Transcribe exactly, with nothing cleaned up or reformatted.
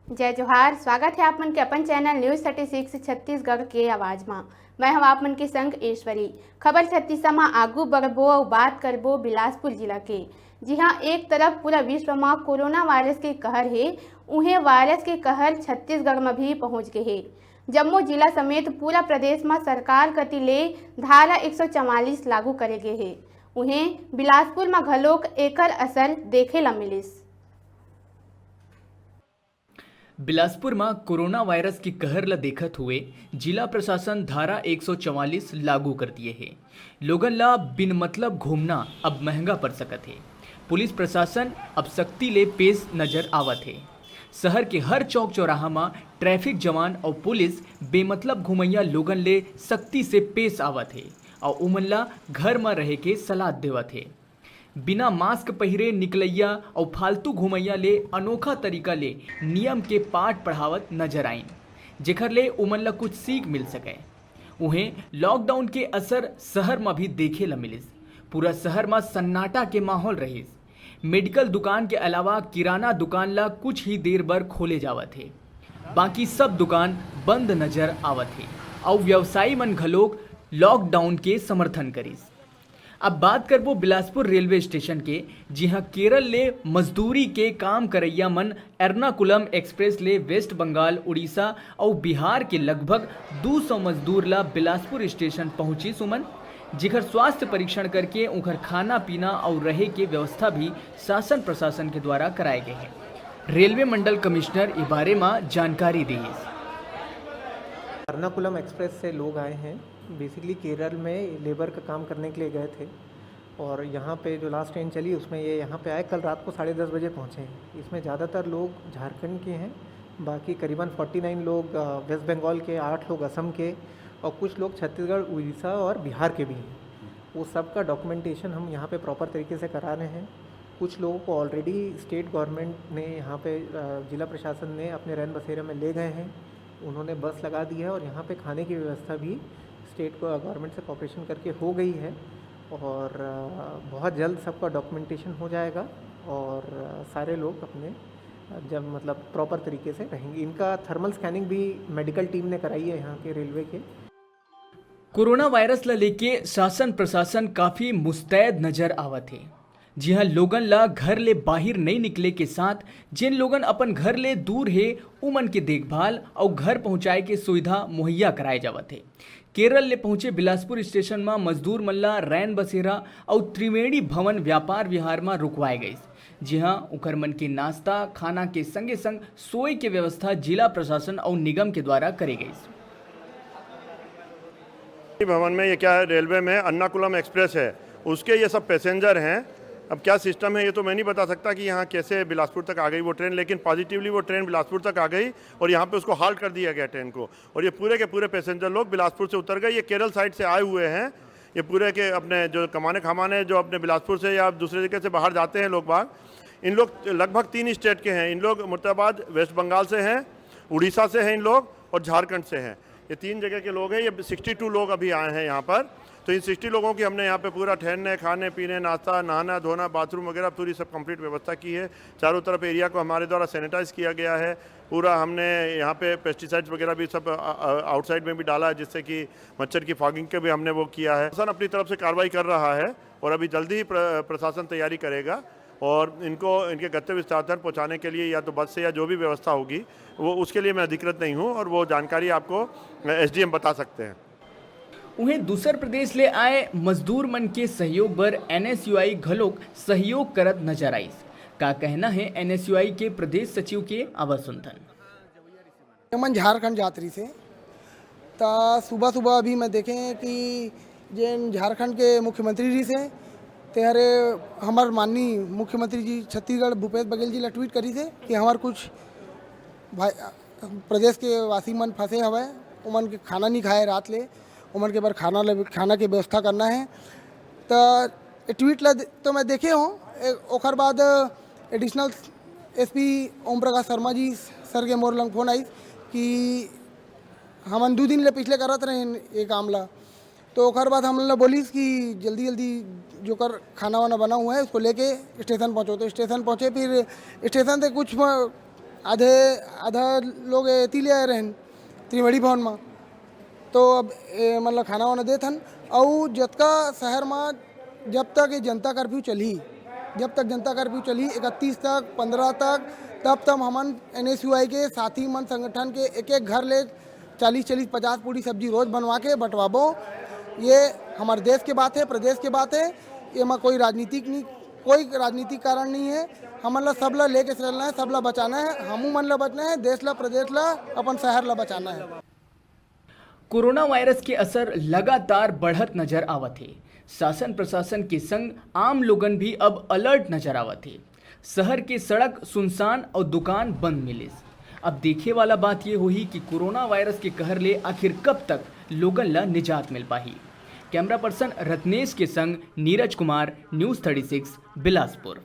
जय जोहार, स्वागत है आप मन के अपन channel news thirty six Chhattisgarh के आवाज मा। मैं हूं आप मन के संग ईश्वरी। खबर छत्तीसा मा आगू बढ़बो अउ बात करबो बिलासपुर जिला के। जी हां, एक तरफ पूरा विश्व मा कोरोना वायरस के कहर हे, उहें वायरस के कहर छत्तीसगढ़ मा भी पहुंच गए हे। जम्मो जिला समेत पूरा प्रदेश मा सरकार कति ले धारा एक सौ चवालीस लागू करे गे हे। उहें बिलासपुर मा घलोक एकर असर देखे ला मिलिस। बिलासपुर म कोरोना वायरस के कहर ल देखत हुए जिला प्रशासन धारा एक सौ चवालीस लागू कर दिए हे। लोगन ल बिन मतलब घूमना अब महंगा पड़ सकत हे। पुलिस प्रशासन अब सख्ती ले पेश नजर आवत हे। शहर के हर चौक चौराहा म ट्रैफिक जवान अउ पुलिस बेमतलब घुमैया लोगन ले सख्ती से पेश आवत हे अउ उमन ल घर म रहे के सलाह देवत हे। बिना मास्क पहिरे निकलैया अउ फालतू घुमैया ले अनोखा तरीका ले नियम के पाठ पढ़ावत नजर आइन, जेखर ले उमन ल कुछ सीख मिल सके। उहें, लॉकडाउन के असर शहर म भी देखे ल मिलिस। पूरा शहर म सन्नाटा के माहौल रहिस। मेडिकल दुकान के अलावा किराना दुकान ल कुछ ही देर बर खोले जावत हे, बाकी सब दुकान बंद नजर आवत हे। अउ व्यवसायी मन घलोक लॉकडाउन के समर्थन करिस। अब बात करबो बिलासपुर रेलवे स्टेशन के, जिहां केरल ले मजदूरी के काम करैया मन एर्नाकुलम एक्सप्रेस ले वेस्ट बंगाल, उड़ीसा अउ बिहार के लगभग दू सौ मजदूर ला बिलासपुर स्टेशन पहुंचिस उमन, जिखर स्वास्थ्य परीक्षण करके उखर खाना पीना अउ रहे के व्यवस्था भी शासन प्रशासन के द्वारा कराए गए हैं। रेलवे मंडल कमिश्नर ए बारे मा जानकारी दिस। एर्नाकुलम एक्सप्रेस से लोग आए हैं। बेसिकली केरल में लेबर का काम करने के लिए गए थे और यहाँ पे जो लास्ट ट्रेन चली, उसमें ये यहाँ पे आए। कल रात को साढ़े दस बजे पहुँचे हैं। इसमें ज़्यादातर लोग झारखंड के हैं, बाकी करीबन फोर्टी नाइन लोग वेस्ट बंगाल के, आठ लोग असम के और कुछ लोग छत्तीसगढ़, उड़ीसा और बिहार के भी हैं। वो सब का डॉक्यूमेंटेशन हम यहाँ पे प्रॉपर तरीके से करा रहे हैं। कुछ लोगों को ऑलरेडी स्टेट गवर्नमेंट ने यहाँ पे, ज़िला प्रशासन ने अपने रैन बसेरे में ले गए हैं। उन्होंने बस लगा दी है और यहाँ पे खाने की व्यवस्था भी स्टेट गवर्नमेंट से कॉपरेशन करके हो गई है और बहुत जल्द सबका डॉक्यूमेंटेशन हो जाएगा और सारे लोग अपने, जब मतलब प्रॉपर तरीके से रहेंगे। इनका थर्मल स्कैनिंग भी मेडिकल टीम ने कराई है यहाँ के रेलवे के। कोरोना वायरस ला लेके शासन प्रशासन काफी मुस्तैद नजर आवत हे। जिहां लोगन ला घर ले बाहिर नइ निकले के साथ जेन लोगन अपन घर ले दूर हे, उमन के देखभाल अउ घर पहुंचाए के सुविधा मुहैया कराए जावत हे। केरल ले पहुंचे बिलासपुर स्टेशन म मजदूर मन ला रैन बसेरा अउ त्रिवेणी भवन व्यापार विहार म रुकवाए गइस, जिहां उखर मन के नाश्ता खाना के संगे संग सोए के व्यवस्था जिला प्रशासन अउ निगम के द्वारा करे गइस। भवन में ये क्या है, रेलवे में अन्नाकुलम एक्सप्रेस है, उसके ये सब पैसेंजर हैं। अब क्या सिस्टम है ये तो मैं नहीं बता सकता कि यहाँ कैसे बिलासपुर तक आ गई वो ट्रेन, लेकिन पॉजिटिवली वो ट्रेन बिलासपुर तक आ गई और यहाँ पे उसको हाल्ट कर दिया गया ट्रेन को। और ये पूरे के पूरे पैसेंजर लोग बिलासपुर से उतर गए, ये केरल साइड से आए हुए हैं। ये पूरे के अपने जो कमाने खमाने जो अपने बिलासपुर से या दूसरे जगह से बाहर जाते हैं लोग बाग, इन लोग लगभग तीन स्टेट के हैं। इन लोग मुर्ताबाद वेस्ट बंगाल से हैं, उड़ीसा से हैं इन लोग और झारखंड से हैं। ये तीन जगह के लोग हैं। ये सिक्सटी टू लोग अभी आए हैं यहाँ पर। तो इन सिक्सटी लोगों की हमने यहाँ पे पूरा ठहरने, खाने पीने, नाश्ता, नहाना धोना, बाथरूम वगैरह पूरी सब कंप्लीट व्यवस्था की है। चारों तरफ एरिया को हमारे द्वारा सैनिटाइज किया गया है। पूरा हमने यहाँ पे पेस्टिसाइड्स वगैरह भी सब आउटसाइड में भी डाला है, जिससे कि मच्छर की फॉगिंग के भी हमने वो किया है। प्रशासन अपनी तरफ से कार्रवाई कर रहा है और अभी जल्दी ही प्र- प्रशासन तैयारी करेगा और इनको इनके गंतव्य स्थान तक पहुँचाने के लिए या तो बस से या जो भी व्यवस्था होगी, वो उसके लिए मैं अधिकृत नहीं हूँ और वो जानकारी आपको एसडीएम बता सकते हैं। उहें, दूसर प्रदेश ले आए मजदूर मन के सहयोग बर एनएसयूआई घलोक सहयोग करत नजर आइस। का कहना हे एनएसयूआई के प्रदेश सचिव के? आवा सुनथन। ये मन झारखंड जात रहिस हे, त सुबह सुबह अभी मैं देखे कि जेन झारखंड के मुख्यमंत्री रहिस हे, ते हरे हमर माननीय मुख्यमंत्री जी छत्तीसगढ़ भूपेश बघेल जी ला ट्वीट करिस हे कि हमर कुछ भाई प्रदेश के वासी मन फंसे हवय, ओमन के खाना नहीं खाए रात ले, ओमन के बर खाना ले, खाना के व्यवस्था करना है। त ये ट्वीट ला दे- तो मैं देखे हूँ। ए- ओकर बाद additional SP Om Prakash Sharma ji sir के मोर लंग फोन आइस कि हमन दू दिन ले पिछले करत रहेन ये काम ला। तो ओकर बाद हमन ला बोलिस कि जल्दी जल्दी जोकर खाना वाना बना हुआ है उसको लेके स्टेशन पहुँचो। तो स्टेशन पहुँचे, फिर स्टेशन से कुछ म- आधे आधा लोग एती ले आए रहन त्रिवेणी भवन म, तो अब ए, मतलब खाना वाना देत हन। अउ जतका शहर म जब तक ये जनता कर्फ्यू चलही, जब तक जनता कर्फ्यू चलही इकतीस तक, पंद्रह तक, तब तक हमन एन एस यू आई के साथी मन संगठन के एक एक घर ले चालीस चालीस पचास पूड़ी सब्जी रोज बनवा के बंटवाबो। ये हमारे देश के बात है, प्रदेश के बात है, एमा कोई राजनीतिक नहीं, कोई राजनीतिक कारण नहीं है। हमन ला सब ला लेके चलना है, सब ला बचाना है, हमू मन ला बचना है, देश ला, प्रदेश ला, अपन शहर ला बचाना है। कोरोना वायरस के असर लगातार बढ़त नजर आवत हे। शासन प्रशासन के संग आम लोगन भी अब अलर्ट नजर आवत हे। शहर के सड़क सुनसान और दुकान बंद मिलिस। अब देखे वाला बात ये होही कि कोरोना वायरस के कहर ले आखिर कब तक लोगन ला निजात मिल पाही। कैमरा पर्सन रत्नेश के संग Neeraj Kumar, news thirty six, Bilaspur.